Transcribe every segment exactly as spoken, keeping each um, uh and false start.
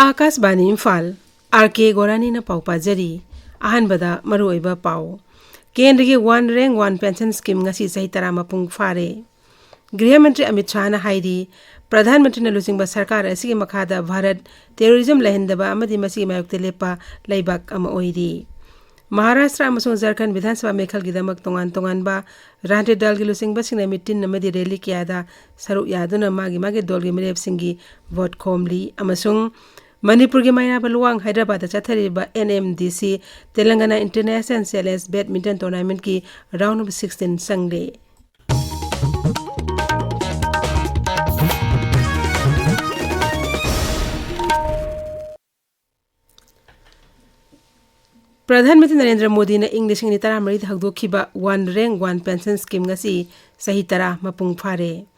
ꯑꯥꯀꯥꯁꯕꯥꯅꯤ Imphal, R ꯀꯦ ꯒꯣꯔꯥꯅꯤꯅ ꯄꯥꯎ ꯄꯥꯖꯔꯤ꯫ ꯑꯍꯥꯟꯕꯗ ꯃꯔꯨꯑꯣꯏꯕ ꯄꯥꯎ꯫ ꯀꯦꯟꯗ꯭ꯔꯒꯤ One Rank One Pension Scheme ꯉꯁꯤ ꯆꯍꯤ ꯇꯔꯥ ꯃꯄꯨꯡ ꯐꯥꯔꯦ꯫ ꯒ꯭ꯔꯤꯍ ꯃꯟꯇ꯭ꯔꯤ ꯑꯃꯤꯠ ꯁꯥꯍꯅ ꯍꯥꯏꯔꯤ, ꯄ꯭ꯔꯙꯥꯟ ꯃꯟꯇ꯭ꯔꯤꯅ ꯂꯨꯆꯤꯡꯕ ꯁꯔꯀꯥꯔ ꯑꯁꯤꯒꯤ ꯃꯈꯥꯗ ꯚꯥꯔꯠ terrorism ꯂꯩꯍꯟꯗꯕ ꯑꯃꯗꯤ ꯃꯁꯤꯒꯤ ꯃꯥꯌꯣꯛꯇ ꯂꯦꯞꯄ ꯂꯩꯕꯥꯛ ꯑꯃ ꯑꯣꯏꯔꯤ꯫ ꯃꯍꯥꯔꯥꯁꯇ꯭ꯔ ꯑꯃꯁꯨꯡ ꯖꯔꯈꯟ ꯕꯤꯙꯥꯟ ꯁꯚꯥ ꯃꯤꯈꯜꯒꯤꯗꯃꯛ ꯇꯣꯉꯥꯟ ꯇꯣꯉꯥꯟꯕ ꯔꯥꯖꯅꯤꯇꯤ ꯗꯜꯒꯤ ꯂꯨꯆꯤꯡꯕꯁꯤꯡꯅ meeting ꯑꯃꯗꯤ rally ꯀꯌꯥꯗ ꯁꯔꯨꯛ ꯌꯥꯗꯨꯅ ꯃꯥꯒꯤ ꯃꯥꯒꯤ ꯗꯜꯒꯤ ꯃꯤꯔꯦꯞꯁꯤꯡꯒꯤ vote ꯈꯣꯝꯂꯤ ꯑꯃꯁꯨꯡ ꯃꯅꯤꯄꯨꯔꯒꯤ ꯃꯩꯔꯥꯕ ꯂꯨꯋꯥꯡ ꯍꯥꯏꯗ꯭ꯔꯕꯥꯗꯇ ꯆꯠꯊꯔꯤꯕ N M D C Telangana International Challenge Badminton Tournamentꯀꯤ round of sixteen ꯆꯪꯂꯦ꯫ Pradhan Mantri Narendra ꯃꯣꯗꯤꯅ ꯏꯪ ꯂꯤꯁꯤꯡ ꯑꯅꯤ ꯇꯔꯥꯃꯔꯤꯗ ꯍꯧꯗꯣꯛꯈꯤꯕ One Rank One Pension Scheme ꯉꯁꯤ ꯆꯍꯤ ꯇꯔꯥ ꯃꯄꯨꯡ ꯐꯥꯔꯦ꯫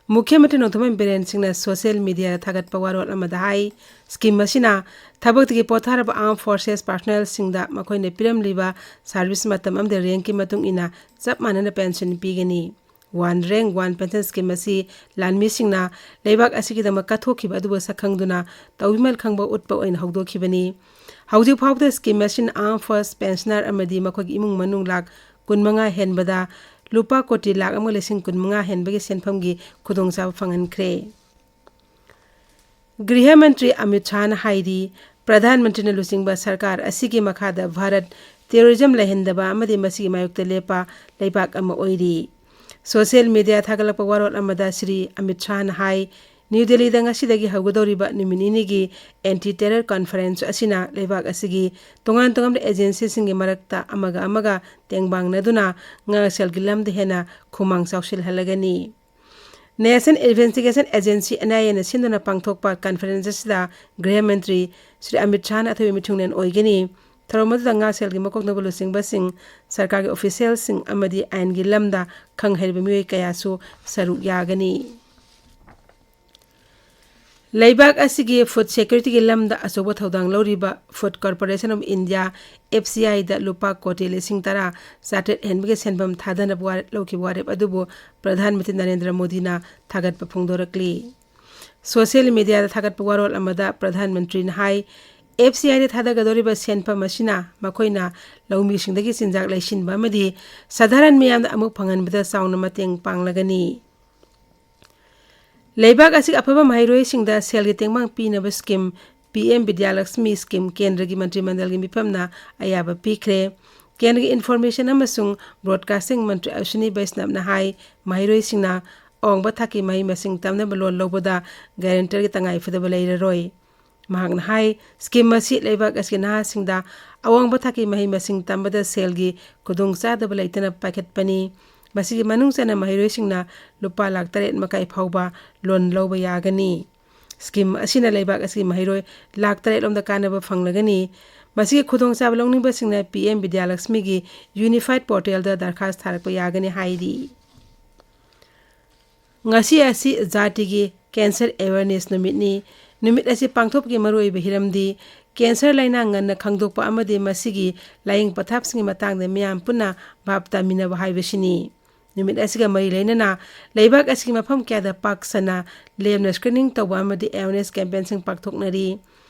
ꯃꯨꯈ꯭ꯌ ꯃꯟꯇ꯭ꯔꯤ ꯅꯣꯡꯊꯣꯝꯕꯝ ꯕꯤꯔꯦꯟ ꯁꯤꯡꯅ social mediaꯗ ꯊꯥꯒꯠꯄ ꯋꯥꯔꯣꯜ ꯑꯃꯗ ꯍꯥꯏ, scheme ꯑꯁꯤꯅ ꯊꯕꯛꯇꯒꯤ ꯄꯣꯊꯥꯔꯕ armed forces personnelꯁꯤꯡꯗ ꯃꯈꯣꯏꯅ ꯄꯤꯔꯝꯂꯤꯕ service ꯃꯇꯝ ꯑꯃꯗꯤ rankꯀꯤ ꯃꯇꯨꯡ ꯏꯟꯅ ꯆꯞ ꯃꯥꯟꯅꯅ pension ꯄꯤꯒꯅꯤ꯫ One Rank One Pension Scheme ꯑꯁꯤ ꯂꯥꯟꯃꯤꯁꯤꯡꯅ ꯂꯩꯕꯥꯛ ꯑꯁꯤꯒꯤꯗꯃꯛ ꯀꯠꯊꯣꯛꯈꯤꯕ ꯑꯗꯨꯕꯨ ꯁꯛꯈꯪꯗꯨꯅ ꯇꯧꯕꯤꯃꯜ ꯈꯪꯕ ꯎꯠꯄ ꯑꯣꯏꯅ ꯍꯧꯗꯣꯛꯈꯤꯕꯅꯤ꯫ ꯍꯧꯖꯤꯛ ꯐꯥꯎꯕꯗ scheme ꯑꯁꯤꯅ armed force pensioner ꯑꯃꯗꯤ ꯃꯈꯣꯏꯒꯤ ꯏꯃꯨꯡ ꯃꯅꯨꯡ ꯂꯥꯈ ꯀꯨꯟꯃꯉꯥ ꯍꯦꯟꯕꯗ ꯂꯨꯄꯥ ꯀꯣꯇꯤ ꯂꯥꯈ ꯑꯃꯒ ꯂꯤꯁꯤꯡ ꯀꯨꯟꯃꯉꯥ ꯍꯦꯟꯕꯒꯤ ꯁꯦꯟꯐꯝꯒꯤ ꯈꯨꯗꯣꯡꯆꯥꯕ ꯐꯪꯍꯟꯈ꯭ꯔꯦ꯫ ꯒ꯭ꯔꯤꯍ ꯃꯟꯇ꯭ꯔꯤ ꯑꯃꯤꯠ ꯁꯥꯍꯅ ꯍꯥꯏꯔꯤ, ꯄ꯭ꯔꯙꯥꯟ ꯃꯟꯇ꯭ꯔꯤꯅ ꯂꯨꯆꯤꯡꯕ ꯁꯔꯀꯥꯔ ꯑꯁꯤꯒꯤ ꯃꯈꯥꯗ ꯚꯥꯔꯠ terrorism ꯂꯩꯍꯟꯗꯕ ꯑꯃꯗꯤ ꯃꯁꯤꯒꯤ ꯃꯥꯌꯣꯛꯇ ꯂꯦꯞꯄ ꯂꯩꯕꯥꯛ ꯑꯃ ꯑꯣꯏꯔꯤ꯫ Social media ꯊꯥꯒꯠꯂꯛꯄ ꯋꯥꯔꯣꯜ ꯑꯃꯗ ꯁ꯭ꯔꯤ ꯑꯃꯤꯠ ꯁꯥꯍꯅ ꯍꯥꯏ, ꯅ꯭ꯌꯨ ꯗꯦꯜꯂꯤꯗ ꯉꯁꯤꯗꯒꯤ ꯍꯧꯒꯗꯧꯔꯤꯕ ꯅꯨꯃꯤꯠ ꯅꯤꯅꯤꯒꯤ anti terror conference ꯑꯁꯤꯅ ꯂꯩꯕꯥꯛ ꯑꯁꯤꯒꯤ ꯇꯣꯉꯥꯟ ꯇꯣꯉꯥꯟꯕ agencyꯁꯤꯡꯒꯤ ꯃꯔꯛꯇ ꯑꯃꯒ ꯑꯃꯒ ꯇꯦꯡꯕꯥꯡꯅꯗꯨꯅ ꯉꯥꯛꯁꯦꯜꯒꯤ ꯂꯝꯗ ꯍꯦꯟꯅ ꯈꯨꯃꯥꯡ ꯆꯥꯎꯁꯤꯜꯍꯜꯂꯒꯅꯤ꯫ National Investigation Agency, N I Aꯅ ꯁꯤꯟꯗꯨꯅ ꯄꯥꯡꯊꯣꯛꯄ conference ꯑꯁꯤꯗ ꯒ꯭ꯔꯤꯍ ꯃꯟꯇ꯭ꯔꯤ ꯁ꯭ꯔꯤ ꯑꯃꯤꯠ ꯁꯥꯍꯅ ꯑꯊꯣꯏꯕ ꯃꯤꯊꯨꯡꯂꯦꯟ ꯑꯣꯏꯒꯅꯤ꯫ ꯊꯧꯔꯝ ꯑꯗꯨꯗ ꯉꯥꯛꯁꯦꯜꯒꯤ ꯃꯀꯣꯛꯅꯕ ꯂꯨꯆꯤꯡꯕꯁꯤꯡ, ꯁꯔꯀꯥꯔꯒꯤ officialꯁꯤꯡ ꯑꯃꯗꯤ ꯑꯥꯏꯟꯒꯤ ꯂꯝꯗ ꯈꯪ ꯍꯩꯔꯕ ꯃꯤꯑꯣꯏ ꯀꯌꯥꯁꯨ ꯁꯔꯨꯛ ꯌꯥꯒꯅꯤ꯫ ꯂꯩꯕꯥꯛ ꯑꯁꯤꯒꯤ food securityꯒꯤ ꯂꯝꯗ ꯑꯆꯧꯕ ꯊꯧꯗꯥꯡ ꯂꯧꯔꯤꯕ Food Corporation of India, F C Iꯗ ꯂꯨꯄꯥ ꯀꯣꯇꯤ ꯂꯤꯁꯤꯡ ꯇꯔꯥ ꯆꯥꯇ꯭ꯔꯦꯠ ꯍꯦꯟꯕꯒꯤ ꯁꯦꯟꯐꯝ ꯊꯥꯗꯅꯕ ꯋꯥꯔꯦꯞ ꯂꯧꯈꯤꯕ ꯋꯥꯔꯦꯞ ꯑꯗꯨꯕꯨ ꯄ꯭ꯔꯙꯥꯟ ꯃꯟꯇ꯭ꯔꯤ ꯅꯔꯦꯟꯗ꯭ꯔ ꯃꯣꯗꯤꯅ ꯊꯥꯒꯠꯄ ꯐꯣꯡꯗꯣꯔꯛꯂꯤ꯫ ꯁꯣꯁꯤꯌꯦꯜ ꯃꯤꯗꯤꯌꯥꯗ ꯊꯥꯒꯠꯄ ꯋꯥꯔꯣꯜ ꯑꯃꯗ ꯄ꯭ꯔꯙꯥꯟ ꯃꯟꯇ꯭ꯔꯤꯅ ꯍꯥꯏ, ꯑꯦꯐ ꯁꯤ ꯑꯥꯏꯗ ꯊꯥꯗꯒꯗꯧꯔꯤꯕ ꯁꯦꯟꯐꯝ ꯑꯁꯤꯅ ꯃꯈꯣꯏꯅ ꯂꯧꯃꯤꯁꯤꯡꯗꯒꯤ ꯆꯤꯟꯖꯥꯛ ꯂꯩꯁꯤꯟꯕ ꯑꯃꯗꯤ ꯁꯥꯙꯥꯔꯟ ꯃꯤꯌꯥꯝꯗ ꯑꯃꯨꯛ ꯐꯪꯍꯟꯕꯗ ꯆꯥꯎꯅ ꯃꯇꯦꯡ ꯄꯥꯡꯂꯒꯅꯤ꯫ ꯂꯩꯕꯥꯛ ꯑꯁꯤꯒꯤ ꯑꯐꯕ ꯃꯍꯩꯔꯣꯏꯁꯤꯡꯗ ꯁꯦꯜꯒꯤ ꯇꯦꯡꯕꯥꯡ ꯄꯤꯅꯕ scheme, P M Bidyalakshmi scheme, ꯀꯦꯟꯗ꯭ꯔꯒꯤ ꯃꯟꯇ꯭ꯔꯤ ꯃꯟꯗꯜꯒꯤ ꯃꯤꯐꯝꯅ ꯑꯌꯥꯕ ꯄꯤꯈ꯭ꯔꯦ꯫ ꯀꯦꯟꯗ꯭ꯔꯒꯤ ꯏꯟꯐꯣꯔꯃꯦꯁꯟ ꯑꯃꯁꯨꯡ ꯕ꯭ꯔꯣꯗꯀꯥꯁꯇꯤꯡ ꯃꯟꯇ꯭ꯔꯤ ꯑꯁ꯭ꯋꯤꯅꯤ ꯕꯩꯁꯅꯕꯅ ꯍꯥꯏ, ꯃꯍꯩꯔꯣꯏꯁꯤꯡꯅ ꯑꯋꯥꯡꯕ ꯊꯥꯛꯀꯤ ꯃꯍꯩ ꯃꯁꯤꯡ ꯇꯝꯅꯕ ꯂꯣꯟ ꯂꯧꯕꯗ ꯒꯥꯔꯦꯟꯇꯔꯒꯤ ꯇꯉꯥꯏ ꯐꯗꯕ ꯂꯩꯔꯔꯣꯏ꯫ ꯃꯍꯥꯛꯅ ꯍꯥꯏ, ꯁ꯭ꯀꯤꯝ ꯑꯁꯤ ꯂꯩꯕꯥꯛ ꯑꯁꯤꯒꯤ ꯅꯍꯥꯁꯤꯡꯗ ꯑꯋꯥꯡꯕ ꯊꯥꯛꯀꯤ ꯃꯍꯩ ꯃꯁꯤꯡ ꯇꯝꯕꯗ ꯁꯦꯜꯒꯤ ꯈꯨꯗꯣꯡꯆꯥꯗꯕ ꯂꯩꯇꯅ ꯄꯥꯏꯈꯠꯄꯅꯤ꯫ ꯃꯁꯤꯒꯤ ꯃꯅꯨꯡ ꯆꯟꯅ ꯃꯍꯩꯔꯣꯏꯁꯤꯡꯅ ꯂꯨꯄꯥ ꯂꯥꯈ ꯇꯔꯦꯠ ꯃꯈꯥꯏ ꯐꯥꯎꯕ ꯂꯣꯟ ꯂꯧꯕ ꯌꯥꯒꯅꯤ꯫ ꯁ꯭ꯀꯤꯝ ꯑꯁꯤꯅ ꯂꯩꯕꯥꯛ ꯑꯁꯤꯒꯤ ꯃꯍꯩꯔꯣꯏ ꯂꯥꯈ ꯇꯔꯦꯠ ꯂꯣꯝꯗ ꯀꯥꯟꯅꯕ ꯐꯪꯂꯒꯅꯤ꯫ ꯃꯁꯤꯒꯤ ꯈꯨꯗꯣꯡꯆꯥꯕ ꯂꯧꯅꯤꯡꯕꯁꯤꯡꯅ ꯄꯤ ꯑꯦꯝ ꯕꯤꯗ꯭ꯌꯥꯂꯛꯁꯃꯤꯒꯤ ꯌꯨꯅꯤꯐꯥꯏꯗ ꯄꯣꯔꯇꯦꯜꯗ ꯗꯔꯈꯥꯁ ꯊꯥꯔꯛꯄ ꯌꯥꯒꯅꯤ ꯍꯥꯏꯔꯤ꯫ ꯉꯁꯤ ꯑꯁꯤ ꯖꯥꯇꯤꯒꯤ ꯀꯦꯟꯁꯔ ꯑꯦꯋꯦꯔꯅꯦꯁ ꯅꯨꯃꯤꯠꯅꯤ꯫ ꯅꯨꯃꯤꯠ ꯑꯁꯤ ꯄꯥꯡꯊꯣꯛꯄꯒꯤ ꯃꯔꯨꯑꯣꯏꯕ ꯍꯤꯔꯝꯗꯤ ꯀꯦꯟꯁꯔ ꯂꯥꯏꯅꯥ ꯉꯟꯅ ꯈꯪꯗꯣꯛꯄ ꯑꯃꯗꯤ ꯃꯁꯤꯒꯤ ꯂꯥꯌꯦꯡ ꯄꯊꯥꯞꯁꯤꯡꯒꯤ ꯃꯇꯥꯡꯗ ꯃꯤꯌꯥꯝ ꯄꯨꯟꯅ ꯚꯥꯞ ꯇꯥꯃꯤꯟꯅꯕ ꯍꯥꯏꯕꯁꯤꯅꯤ꯫ ꯅꯨꯃꯤꯠ ꯑꯁꯤꯒ ꯃꯔꯤ ꯂꯩꯅꯅ ꯂꯩꯕꯥꯛ ꯑꯁꯤꯒꯤ ꯃꯐꯝ ꯀꯌꯥꯗ ꯄꯥꯛ ꯁꯟꯅ ꯂꯦꯝꯅ ꯁ꯭ꯀ꯭ꯔꯤꯅꯤꯡ ꯇꯧꯕ ꯑꯃꯗꯤ ꯑꯦꯋꯦꯔꯅꯦꯁ ꯀꯦꯝꯄꯦꯟꯁꯤꯡ ꯄꯥꯡꯊꯣꯛꯅꯔꯤ꯫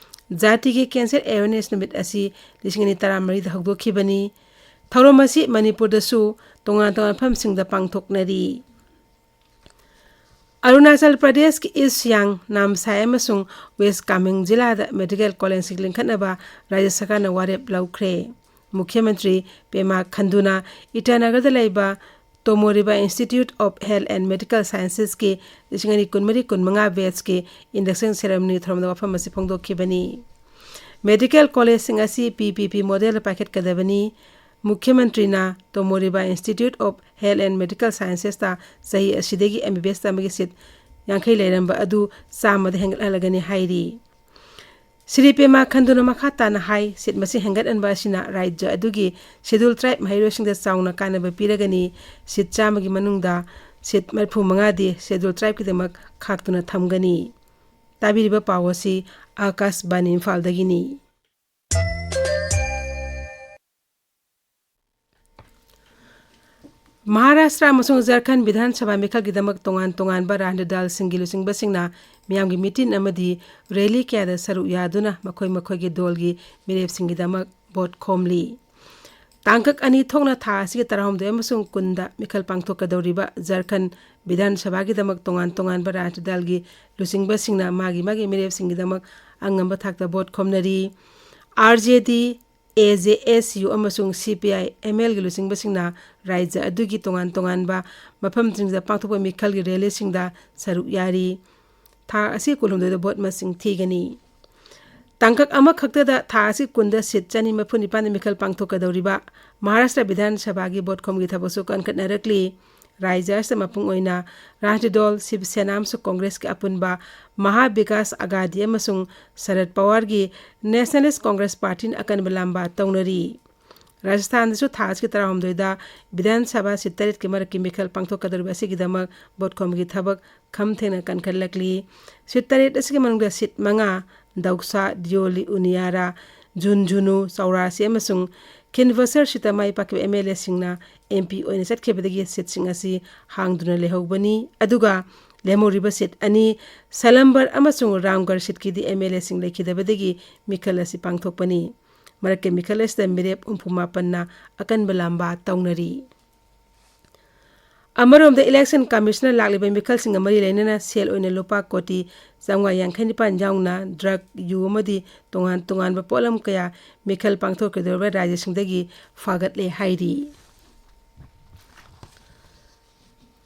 ꯖꯥꯇꯤꯒꯤ ꯀꯦꯟꯁꯔ ꯑꯦꯋꯦꯔꯅꯦꯁ ꯅꯨꯃꯤꯠ ꯑꯁꯤ ꯂꯤꯁꯤꯡ ꯑꯅꯤ ꯇꯔꯥꯃꯔꯤꯗ ꯍꯧꯗꯣꯛꯈꯤꯕꯅꯤ꯫ ꯊꯧꯔꯝ ꯑꯁꯤ ꯃꯅꯤꯄꯨꯔꯗꯁꯨ ꯇꯣꯉꯥꯟ ꯇꯣꯉꯥꯟꯕ ꯃꯐꯝꯁꯤꯡꯗ ꯄꯥꯡꯊꯣꯛꯅꯔꯤ꯫ ꯑꯔꯨꯅꯥꯆꯜ ꯄ꯭ꯔꯗꯦꯁꯀꯤ ꯏꯁ ꯁꯤꯌꯥꯡ, ꯅꯥꯝꯁꯥꯏ ꯑꯃꯁꯨꯡ ꯋꯦꯁ ꯀꯥꯃꯦꯡ ꯖꯤꯂꯥꯗ ꯃꯦꯗꯤꯀꯦꯜ ꯀꯣꯂꯦꯖꯁꯤꯡ ꯂꯤꯡꯈꯠꯅꯕ ꯔꯥꯖ꯭ꯌ ꯁꯔꯀꯥꯔꯅ ꯋꯥꯔꯦꯞ ꯂꯧꯈ꯭ꯔꯦ꯫ ꯃꯨꯈ꯭ꯌ ꯃꯟꯇ꯭ꯔꯤ ꯄꯦꯃꯥ ꯈꯟꯗꯨꯅ ꯏꯇꯥꯅꯒꯔꯗ ꯂꯩꯕ ꯇꯣꯃꯣꯔꯤꯕꯥ Institute of Health and Medical Sciences ꯀꯤ ꯂꯤꯁꯤꯡ ꯑꯅꯤ ꯀꯨꯟꯃꯔꯤ ꯀꯨꯟꯃꯉꯥ ꯕꯦꯠꯁꯀꯤ induction ceremony ꯊꯧꯔꯝꯗ ꯋꯥꯐꯝ ꯑꯁꯤ ꯐꯣꯡꯗꯣꯛꯈꯤꯕꯅꯤ꯫ ꯃꯦꯗꯤꯀꯦꯜ ꯀꯣꯂꯦꯖꯁꯤꯡ ꯑꯁꯤ ꯄꯤ ꯄꯤ ꯄꯤ ꯃꯣꯗꯦꯜꯗ ꯄꯥꯏꯈꯠꯀꯗꯕꯅꯤ꯫ ꯃꯨꯈ꯭ꯌ ꯃꯟꯇ꯭ꯔꯤꯅ ꯇꯣꯃꯣꯔꯤꯕꯥ Institute of Health and Medical Sciences ꯇ ꯆꯍꯤ ꯑꯁꯤꯗꯒꯤ ꯑꯦꯝ ꯕꯤ ꯕꯤ ꯑꯦꯁ ꯇꯝꯕꯒꯤ ꯁꯤꯠ ꯌꯥꯡꯈꯩ ꯂꯩꯔꯝꯕ ꯑꯗꯨ ꯆꯥꯝꯃꯗ ꯍꯦꯟꯒꯠꯍꯜꯂꯒꯅꯤ ꯍꯥꯏꯔꯤ꯫ ꯁ꯭ꯔꯤ ꯄꯦꯃꯥ ꯈꯟꯗꯨꯅ ꯃꯈꯥ ꯇꯥꯅ ꯍꯥꯏ, ꯁꯤꯠ ꯃꯁꯤꯡ ꯍꯦꯟꯒꯠꯍꯟꯕ ꯑꯁꯤꯅ ꯔꯥꯖ꯭ꯌ ꯑꯗꯨꯒꯤ Scheduled Tribe ꯃꯍꯩꯔꯣꯏꯁꯤꯡꯗ ꯆꯥꯎꯅ ꯀꯥꯟꯅꯕ ꯄꯤꯔꯒꯅꯤ꯫ ꯁꯤꯠ ꯆꯥꯝꯃꯒꯤ ꯃꯅꯨꯡꯗ ꯁꯤꯠ ꯃꯔꯤꯐꯨ ꯃꯉꯥꯗꯤ Scheduled Tribe ꯀꯤꯗꯃꯛ ꯈꯥꯛꯇꯨꯅ ꯊꯝꯒꯅꯤ꯫ ꯇꯥꯕꯤꯔꯤꯕ ꯄꯥꯎ ꯑꯁꯤ ꯑꯥꯀꯥꯁꯕꯥꯅꯤ ꯏꯝꯐꯥꯜꯗꯒꯤꯅꯤ꯫ ꯃꯍꯥꯔꯥꯁꯇ꯭ꯔ ꯑꯃꯁꯨꯡ ꯖꯔꯈꯟ ꯕꯤꯙꯥꯟ ꯁꯚꯥ ꯃꯤꯈꯜꯒꯤꯗꯃꯛ ꯇꯣꯉꯥꯟ ꯇꯣꯉꯥꯟꯕ ꯔꯥꯖꯅꯤꯇꯤ ꯗꯜꯁꯤꯡꯒꯤ ꯂꯨꯆꯤꯡꯕꯁꯤꯡꯅ ꯃꯤꯌꯥꯝꯒꯤ ꯃꯤꯇꯤꯟ ꯑꯃꯗꯤ ꯔꯦꯂꯤ ꯀꯌꯥꯗ ꯁꯔꯨꯛ ꯌꯥꯗꯨꯅ ꯃꯈꯣꯏ ꯃꯈꯣꯏꯒꯤ ꯗꯣꯜꯒꯤ ꯃꯤꯔꯦꯞꯁꯤꯡꯒꯤꯗꯃꯛ ꯚꯣꯠ ꯈꯣꯝꯂꯤ꯫ ꯇꯥꯡꯀꯛ ꯑꯅꯤ ꯊꯣꯛꯅ ꯊꯥ ꯑꯁꯤꯒꯤ ꯇꯔꯥꯍꯨꯝꯗꯣꯏ ꯑꯃꯁꯨꯡ ꯀꯨꯟꯗ ꯃꯤꯈꯜ ꯄꯥꯡꯊꯣꯛꯀꯗꯧꯔꯤꯕ ꯖꯔꯈꯟ ꯕꯤꯙꯥꯟ ꯁꯚꯥꯒꯤꯗꯃꯛ ꯇꯣꯉꯥꯟ ꯇꯣꯉꯥꯟꯕ ꯔꯥꯖꯅꯤꯇꯤ ꯗꯜꯒꯤ ꯂꯨꯆꯤꯡꯕꯁꯤꯡꯅ ꯃꯥꯒꯤ ꯃꯥꯒꯤ ꯃꯤꯔꯦꯞꯁꯤꯡꯒꯤꯗꯃꯛ ꯑꯉꯝꯕ ꯊꯥꯛꯇ ꯚꯣꯠ ꯈꯣꯝꯅꯔꯤ꯫ ꯑꯥꯔ ꯖꯦ ꯗꯤ, ꯑꯦ ꯖꯦ ꯑꯦꯁ ꯌꯨ ꯑꯃꯁꯨꯡ ꯁꯤ ꯄꯤ ꯑꯥꯏ ꯑꯦꯝ ꯑꯦꯜꯒꯤ ꯂꯨꯆꯤꯡꯕꯁꯤꯡꯅ ꯔꯥꯖ꯭ꯌ ꯑꯗꯨꯒꯤ ꯇꯣꯉꯥꯟ ꯇꯣꯉꯥꯟꯕ ꯃꯐꯝꯁꯤꯡꯗ ꯄꯥꯡꯊꯣꯛꯄ ꯃꯤꯈꯜꯒꯤ ꯔꯦꯂꯤꯁꯤꯡꯗ ꯁꯔꯨꯛ ꯌꯥꯔꯤ꯫ ꯊꯥ ꯑꯁꯤ ꯀꯨꯟꯍꯨꯝꯗꯣꯏꯗ ꯚꯣꯠ ꯃꯁꯤꯡ ꯊꯤꯒꯅꯤ꯫ ꯇꯥꯡꯀꯛ ꯑꯃꯈꯛꯇꯗ ꯊꯥ ꯑꯁꯤ ꯀꯨꯟꯗ ꯁꯤꯠ ꯆꯅꯤ ꯃꯔꯤꯐꯨ ꯅꯤꯄꯥꯟꯗ ꯃꯤꯈꯜ ꯄꯥꯡꯊꯣꯛꯀꯗꯧꯔꯤꯕ ꯃꯍꯥꯔꯥꯁꯇ꯭ꯔ ꯕꯤꯙꯥꯟ ꯁꯚꯥꯒꯤ ꯚꯣꯠ ꯈꯣꯝꯒꯤ ꯊꯕꯛꯁꯨ ꯀꯟꯈꯠꯅꯔꯛꯂꯤ꯫ ꯔꯥꯖ꯭ꯌ ꯑꯁꯤꯗ ꯃꯄꯨꯡ ꯑꯣꯏꯅ ꯔꯥꯖꯅꯤꯇꯤ ꯗꯜ ꯁꯤꯕ ꯁꯦꯅꯥ ꯑꯃꯁꯨꯡ ꯀꯣꯡꯒ꯭ꯔꯦꯁꯀꯤ ꯑꯄꯨꯟꯕ ꯃꯍꯥ ꯕꯤꯀꯥꯁ ꯑꯒꯥꯗꯤ ꯑꯃꯁꯨꯡ ꯁꯔꯗ ꯄꯋꯥꯔꯒꯤ ꯅꯦꯁꯅꯦꯂꯤꯁ ꯀꯣꯡꯒ꯭ꯔꯦꯁ ꯄꯥꯔꯇꯤꯅ ꯑꯀꯟꯕ ꯂꯥꯝꯕ ꯇꯧꯅꯔꯤ꯫ ꯔꯥꯖꯁꯊꯥꯟꯗꯁꯨ ꯊꯥ ꯑꯁꯤꯒꯤ ꯇꯔꯥꯍꯨꯝꯗꯣꯏꯗ ꯕꯤꯙꯥꯟ ꯁꯚꯥ ꯁꯤꯠ ꯇꯔꯦꯠꯀꯤ ꯃꯔꯛꯀꯤ ꯃꯤꯈꯜ ꯄꯥꯡꯊꯣꯛꯀꯗꯧꯔꯤꯕ ꯑꯁꯤꯒꯤꯗꯃꯛ ꯚꯣꯠ ꯈꯣꯝꯕꯒꯤ ꯊꯕꯛ ꯈꯝ ꯊꯦꯡꯅ ꯀꯟꯈꯠꯂꯛꯂꯤ꯫ ꯁꯤꯠ ꯇꯔꯦꯠ ꯑꯁꯤꯒꯤ ꯃꯅꯨꯡꯗ ꯁꯤꯠ ꯃꯉꯥ, ꯗꯧꯁꯥ, ꯗꯤꯌꯣꯂꯤ, ꯎꯅꯤꯌꯥꯔꯥ, ꯖꯨꯟꯖꯨꯅꯨ, ꯆꯧꯔꯥꯁꯤ ꯑꯃꯁꯨꯡ ꯈꯤꯟꯚꯁꯔ ꯁꯤꯠꯇ ꯃꯥꯏ ꯄꯥꯛꯈꯤꯕ ꯑꯦꯝ ꯑꯦꯜ ꯑꯦꯁꯤꯡꯅ ꯑꯦꯝ ꯄꯤ ꯑꯣꯏꯅ ꯆꯠꯈꯤꯕꯗꯒꯤ ꯁꯤꯠꯁꯤꯡ ꯑꯁꯤ ꯍꯥꯡꯗꯨꯅ ꯂꯩꯍꯧꯕꯅꯤ꯫ ꯑꯗꯨꯒ ꯂꯦꯝꯍꯧꯔꯤꯕ ꯁꯤꯠ ꯑꯅꯤ, ꯁꯂꯝꯕꯔ ꯑꯃꯁꯨꯡ ꯔꯥꯝꯒꯔ ꯁꯤꯠꯀꯤꯗꯤ ꯑꯦꯝ ꯑꯦꯜ ꯑꯦꯁꯤꯡ ꯂꯩꯈꯤꯗꯕꯗꯒꯤ ꯃꯤꯈꯜ ꯑꯁꯤ ꯄꯥꯡꯊꯣꯛꯄꯅꯤ꯫ ꯃꯔꯛꯀꯤ ꯃꯤꯈꯜ ꯑꯁꯤꯗ ꯃꯤꯔꯦꯞ ꯍꯨꯝꯐꯨ ꯃꯥꯄꯟꯅ ꯑꯀꯟꯕ ꯂꯥꯝꯕ ꯇꯧꯅꯔꯤ꯫ ꯑꯃꯔꯣꯝꯗ, ꯏꯂꯦꯛꯁꯟ ꯀꯃꯤꯁꯟꯅ ꯂꯥꯛꯂꯤꯕ ꯃꯤꯈꯜꯁꯤꯡꯒ ꯃꯔꯤ ꯂꯩꯅꯅ ꯁꯦꯜ ꯑꯣꯏꯅ ꯂꯨꯄꯥ ꯀꯣꯇꯤ ꯆꯥꯝꯃꯉꯥ ꯌꯥꯡꯈꯩ ꯅꯤꯄꯥꯟ ꯌꯥꯎꯅ ꯗ꯭ꯔꯒ, ꯌꯨ ꯑꯃꯗꯤ ꯇꯣꯉꯥꯟ ꯇꯣꯉꯥꯟꯕ ꯄꯣꯠꯂꯝ ꯀꯌꯥ ꯃꯤꯈꯜ ꯄꯥꯡꯊꯣꯛꯀꯗꯧꯔꯤꯕ ꯔꯥꯖ꯭ꯌꯁꯤꯡꯗꯒꯤ ꯐꯥꯒꯠꯂꯦ ꯍꯥꯏꯔꯤ꯫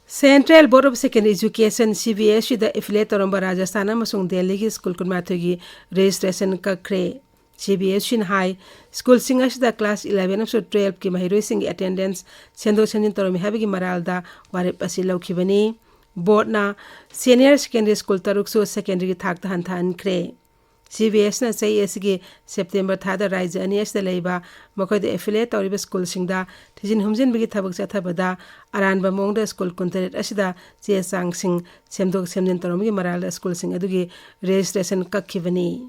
Central Board of Secondary Education, C B S ꯏꯗ affiliate ꯇꯧꯔꯝꯕ ꯔꯥꯖꯁꯊꯥꯟ ꯑꯃꯁꯨꯡ ꯗꯦꯜꯂꯤꯒꯤ ꯁ꯭ꯀꯨꯜ ꯀꯨꯟꯃꯥꯊꯣꯏꯒꯤ registration ꯀꯛꯈ꯭ꯔꯦ꯫ ꯁꯤ ꯕꯤ ꯑꯦꯁ ꯏꯅ ꯍꯥꯏ, ꯁ꯭ꯀꯨꯜꯁꯤꯡ ꯑꯁꯤꯗ class eleven ꯑꯃꯁꯨꯡ twelve ꯀꯤ ꯃꯍꯩꯔꯣꯏꯁꯤꯡꯒꯤ attendance ꯁꯦꯝꯗꯣꯛ ꯁꯦꯝꯖꯤꯟ ꯇꯧꯔꯝꯃꯤ ꯍꯥꯏꯕꯒꯤ ꯃꯔꯥꯜꯗ ꯋꯥꯔꯦꯞ ꯑꯁꯤ ꯂꯧꯈꯤꯕꯅꯤ꯫ ꯕꯣꯔꯗꯅ senior secondary school ꯇꯔꯨꯛꯁꯨ secondary ꯒꯤ ꯊꯥꯛꯇ ꯍꯟꯊꯍꯟꯈ꯭ꯔꯦ꯫ ꯁꯤ ꯕꯤ ꯑꯦꯁꯅ ꯆꯍꯤ ꯑꯁꯤꯒꯤ ꯁꯦꯞꯇꯦꯝꯕꯔ ꯊꯥꯗ ꯔꯥꯖ꯭ꯌ ꯑꯅꯤ ꯑꯁꯤꯗ ꯂꯩꯕ ꯃꯈꯣꯏꯗ affiliate ꯇꯧꯔꯤꯕ ꯁ꯭ꯀꯨꯜꯁꯤꯡꯗ ꯊꯤꯖꯤꯟ ꯍꯨꯝꯖꯤꯟꯕꯒꯤ ꯊꯕꯛ ꯆꯠꯊꯕꯗ ꯑꯔꯥꯟꯕ ꯃꯑꯣꯡꯗ ꯁ꯭ꯀꯨꯜ ꯀꯨꯟꯇꯔꯦꯠ ꯑꯁꯤꯗ ꯆꯦ ꯆꯥꯡꯁꯤꯡ ꯁꯦꯝꯗꯣꯛ ꯁꯦꯝꯖꯤꯟ ꯇꯧꯔꯝꯕꯒꯤ ꯃꯔꯥꯜꯗ ꯁ꯭ꯀꯨꯜꯁꯤꯡ ꯑꯗꯨꯒꯤ registration ꯀꯛꯈꯤꯕꯅꯤ꯫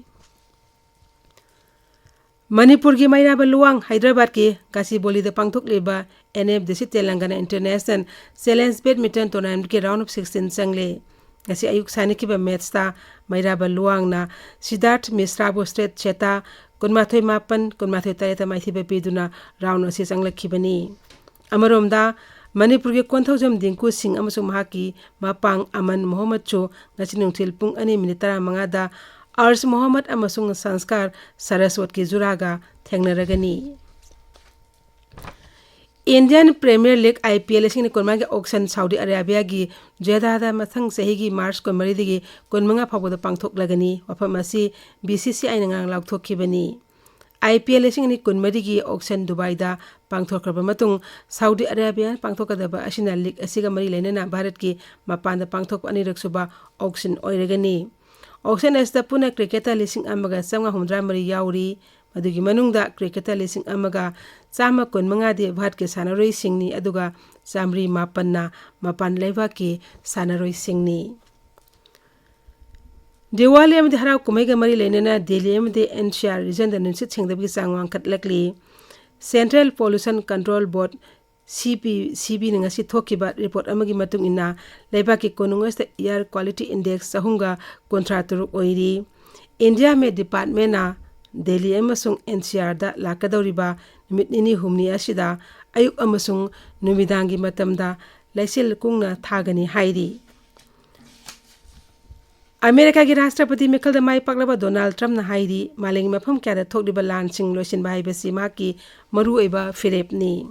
ꯃꯅꯤꯄꯨꯔꯒꯤ ꯃꯩꯔꯥꯕ ꯂꯨꯋꯥꯡ ꯍꯥꯏꯗ꯭ꯔꯕꯥꯗꯀꯤ ꯒꯥꯆꯤꯕꯣꯂꯤꯗ ꯄꯥꯡꯊꯣꯛꯂꯤꯕ N F D C Telangana international challenge badminton ꯇꯣꯔꯅꯥꯃꯦꯟꯠꯀꯤ round of sixteen ꯆꯪꯂꯦ꯫ ꯉꯁꯤ ꯑꯌꯨꯛ ꯁꯥꯟꯅꯈꯤꯕ ꯃꯦꯠꯁꯇ ꯃꯩꯔꯥꯕ ꯂꯨꯋꯥꯡꯅ ꯁꯤꯗꯥꯔꯊ ꯃꯤꯁ꯭ꯔꯥꯕꯨ ꯁ꯭ꯇ꯭ꯔꯦꯠ ꯁꯦꯠꯇ ꯀꯨꯟꯃꯥꯊꯣꯏ ꯃꯥꯄꯟ, ꯀꯨꯟꯃꯥꯊꯣꯏ ꯇꯔꯦꯠꯇ ꯃꯥꯏꯊꯤꯕ ꯄꯤꯗꯨꯅ ꯔꯥꯎꯟ ꯑꯁꯤ ꯆꯪꯂꯛꯈꯤꯕꯅꯤ꯫ ꯑꯃꯔꯣꯝꯗ, ꯃꯅꯤꯄꯨꯔꯒꯤ ꯀꯣꯟꯊꯧꯖꯝ ꯗꯤꯡꯀꯨ ꯁꯤꯡ ꯑꯃꯁꯨꯡ ꯃꯍꯥꯛꯀꯤ ꯃꯄꯥꯡ ꯑꯃꯟ ꯃꯣꯍꯝꯃꯗꯁꯨ ꯉꯁꯤ ꯅꯨꯡꯊꯤꯜ ꯄꯨꯡ ꯑꯅꯤ ꯃꯤꯅꯤꯠ ꯇꯔꯥꯃꯉꯥꯗ ꯑꯔꯁ ꯃꯣꯍꯝꯃꯗ ꯑꯃꯁꯨꯡ ꯁꯟꯁꯀꯥꯔ ꯁꯔꯁꯋꯠꯀꯤ ꯖꯨꯔꯥꯒ ꯊꯦꯡꯅꯔꯒꯅꯤ꯫ ꯏꯟꯗꯤꯌꯟ ꯄ꯭ꯔꯤꯃꯤꯌꯔ ꯂꯤꯒ, IPL, ꯂꯤꯁꯤꯡ ꯑꯅꯤ ꯀꯨꯟꯃꯉꯥꯒꯤ ꯑꯣꯛꯁꯟ ꯁꯥꯎꯗꯤ ꯑꯔꯥꯕꯤꯌꯥꯒꯤ ꯖꯦꯗꯥꯗ ꯃꯊꯪ ꯆꯍꯤꯒꯤ ꯃꯥꯔꯆ ꯀꯨꯟꯃꯔꯤꯗꯒꯤ ꯀꯨꯟꯃꯉꯥ ꯐꯥꯎꯕꯗ ꯄꯥꯡꯊꯣꯛꯂꯒꯅꯤ꯫ ꯋꯥꯐꯝ ꯑꯁꯤ BCCIꯅ ꯉꯔꯥꯡ ꯂꯥꯎꯊꯣꯛꯈꯤꯕꯅꯤ꯫ IPL ꯂꯤꯁꯤꯡ ꯑꯅꯤ ꯀꯨꯟꯃꯔꯤꯒꯤ ꯑꯣꯛꯁꯟ ꯗꯨꯕꯥꯏꯗ ꯄꯥꯡꯊꯣꯛꯈ꯭ꯔꯕ ꯃꯇꯨꯡ, ꯁꯥꯎꯗꯤ ꯑꯔꯥꯕꯤꯌꯥꯅ ꯄꯥꯡꯊꯣꯛꯀꯗꯕ ꯑꯁꯤꯅ ꯂꯤꯒ ꯑꯁꯤꯒ ꯃꯔꯤ ꯂꯩꯅꯅ ꯚꯥꯔꯠꯀꯤ ꯃꯄꯥꯟꯗ ꯄꯥꯡꯊꯣꯛꯄ ꯑꯅꯤꯔꯛꯁꯨꯕ ꯑꯣꯛꯁꯟ ꯑꯣꯏꯔꯒꯅꯤ꯫ ꯑꯣꯛꯁꯟ ꯑꯁꯤꯗ ꯄꯨꯟꯅ ꯀ꯭ꯔꯤꯀꯦꯇꯔ ꯂꯤꯁꯤꯡ ꯑꯃꯒ ꯆꯥꯝꯃꯉꯥ ꯍꯨꯝꯗ꯭ꯔꯥ ꯃꯔꯤ ꯌꯥꯎꯔꯤ꯫ ꯃꯗꯨꯒꯤ ꯃꯅꯨꯡꯗ ꯀ꯭ꯔꯤꯀꯦꯇꯔ ꯂꯤꯁꯤꯡ ꯑꯃꯒ ꯆꯥꯝꯃ ꯀꯨꯟꯃꯉꯥꯗꯤ ꯚꯥꯔꯠꯀꯤ ꯁꯥꯟꯅꯔꯣꯏꯁꯤꯡꯅꯤ, ꯑꯗꯨꯒ ꯆꯥꯃꯔꯤ ꯃꯥꯄꯟꯅ ꯃꯄꯥꯟ ꯂꯩꯕꯥꯛꯀꯤ ꯁꯥꯟꯅꯔꯣꯏꯁꯤꯡꯅꯤ꯫ ꯗꯤꯋꯥꯂꯤ ꯑꯃꯗꯤ ꯍꯔꯥꯎ ꯀꯨꯝꯍꯩꯒ ꯃꯔꯤ ꯂꯩꯅꯅ ꯗꯦꯜꯂꯤ ꯑꯃꯗꯤ NCR ꯔꯤꯖꯟꯗ ꯅꯨꯡꯁꯤꯠ ꯁꯦꯡꯗꯕꯒꯤ ꯆꯥꯡ ꯋꯥꯡꯈꯠꯂꯛꯂꯤ꯫ Central Pollution Control Board, CP, CBꯅ ꯉꯁꯤ ꯊꯣꯛꯈꯤꯕ ꯔꯤꯄꯣꯔꯠ ꯑꯃꯒꯤ ꯃꯇꯨꯡ ꯏꯟꯅ, ꯂꯩꯕꯥꯛꯀꯤ ꯀꯣꯅꯨꯡ ꯑꯁꯤꯗ Air Quality Index ꯆꯍꯨꯝꯒ ꯀꯨꯟꯊ꯭ꯔꯥ ꯇꯔꯨꯛ ꯑꯣꯏꯔꯤ꯫ India Met Departmentꯅ ꯗꯦꯜꯂꯤ ꯑꯃꯁꯨꯡ NCRꯗ ꯂꯥꯛꯀꯗꯧꯔꯤꯕ ꯅꯨꯃꯤꯠ ꯅꯤꯅꯤ ꯍꯨꯝꯅꯤ ꯑꯁꯤꯗ ꯑꯌꯨꯛ ꯑꯃꯁꯨꯡ ꯅꯨꯃꯤꯗꯥꯡꯒꯤ ꯃꯇꯝꯗ ꯂꯩꯆꯤꯜ ꯀꯨꯡꯅ ꯊꯥꯒꯅꯤ ꯍꯥꯏꯔꯤ꯫ ꯑꯃꯦꯔꯤꯀꯥꯒꯤ ꯔꯥꯁꯇ꯭ꯔꯄꯇꯤ ꯃꯤꯈꯜꯗ ꯃꯥꯏ ꯄꯥꯛꯂꯕ ꯗꯣꯅꯥꯜꯗ ꯇ꯭ꯔꯝꯞꯅ ꯍꯥꯏꯔꯤ, ꯃꯥꯂꯦꯝꯒꯤ ꯃꯐꯝ ꯀꯌꯥꯗ ꯊꯣꯛꯂꯤꯕ ꯂꯥꯟꯁꯤꯡ ꯂꯣꯏꯁꯤꯟꯕ ꯍꯥꯏꯕꯁꯤ ꯃꯍꯥꯛꯀꯤ ꯃꯔꯨꯑꯣꯏꯕ ꯐꯤꯔꯦꯞꯅꯤ꯫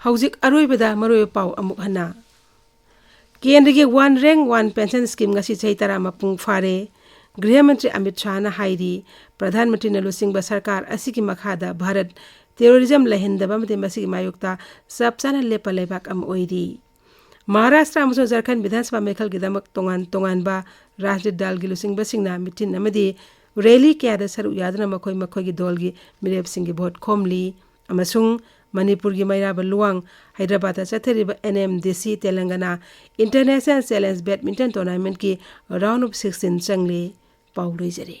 ꯍꯧꯖꯤꯛ ꯑꯔꯣꯏꯕꯗ ꯃꯔꯨꯑꯣꯏꯕ ꯄꯥꯎ ꯑꯃꯨꯛ ꯍꯟꯅ꯫ ꯀꯦꯟꯗ꯭ꯔꯒꯤ One Rank One Pension Scheme ꯉꯁꯤ ꯆꯍꯤ ꯇꯔꯥ ꯃꯄꯨꯡ ꯐꯥꯔꯦ꯫ ꯒ꯭ꯔꯤꯍ ꯃꯟꯇ꯭ꯔꯤ ꯑꯃꯤꯠ ꯁꯥꯍꯅ ꯍꯥꯏꯔꯤ, ꯄ꯭ꯔꯙꯥꯟ ꯃꯟꯇ꯭ꯔꯤꯅ ꯂꯨꯆꯤꯡꯕ ꯁꯔꯀꯥꯔ ꯑꯁꯤꯒꯤ ꯃꯈꯥꯗ ꯚꯥꯔꯠ ꯇꯦꯔꯣꯔꯤꯖꯝ ꯂꯩꯍꯟꯗꯕ ꯑꯃꯗꯤ ꯃꯁꯤꯒꯤ ꯃꯥꯌꯣꯛꯇ ꯆꯞ ꯆꯥꯅ ꯂꯦꯞꯄ ꯂꯩꯕꯥꯛ ꯑꯃ ꯑꯣꯏꯔꯤ꯫ ꯃꯍꯥꯔꯥꯁꯇ꯭ꯔ ꯑꯃꯁꯨꯡ ꯖꯔꯈꯟ ꯕꯤꯙꯥꯟ ꯁꯚꯥ ꯃꯤꯈꯜꯒꯤꯗꯃꯛ ꯇꯣꯉꯥꯟ ꯇꯣꯉꯥꯟꯕ ꯔꯥꯖꯅꯤꯇꯤ ꯗꯜꯒꯤ ꯂꯨꯆꯤꯡꯕꯁꯤꯡꯅ ꯃꯤꯇꯤꯟ ꯑꯃꯗꯤ ꯔꯦꯂꯤ ꯀꯌꯥꯗ ꯁꯔꯨꯛ ꯌꯥꯗꯨꯅ ꯃꯈꯣꯏ ꯃꯈꯣꯏꯒꯤ ꯗꯣꯜꯒꯤ ꯃꯤꯔꯦꯞꯁꯤꯡꯒꯤ ꯚꯣꯠ ꯈꯣꯝꯂꯤ꯫ ꯑꯃꯁꯨꯡ ꯃꯅꯤꯄꯨꯔꯒꯤ ꯃꯩꯔꯥꯕ ꯂꯨꯋꯥꯡ ꯍꯥꯏꯗ꯭ꯔꯕꯥꯗꯇ ꯆꯠꯊꯔꯤꯕ NMDC Telangana International Challenge Badminton Tournamentꯀꯤ round of sixteen ꯆꯪꯂꯤ꯫ ꯄꯥꯎ ꯂꯣꯏꯖꯔꯦ꯫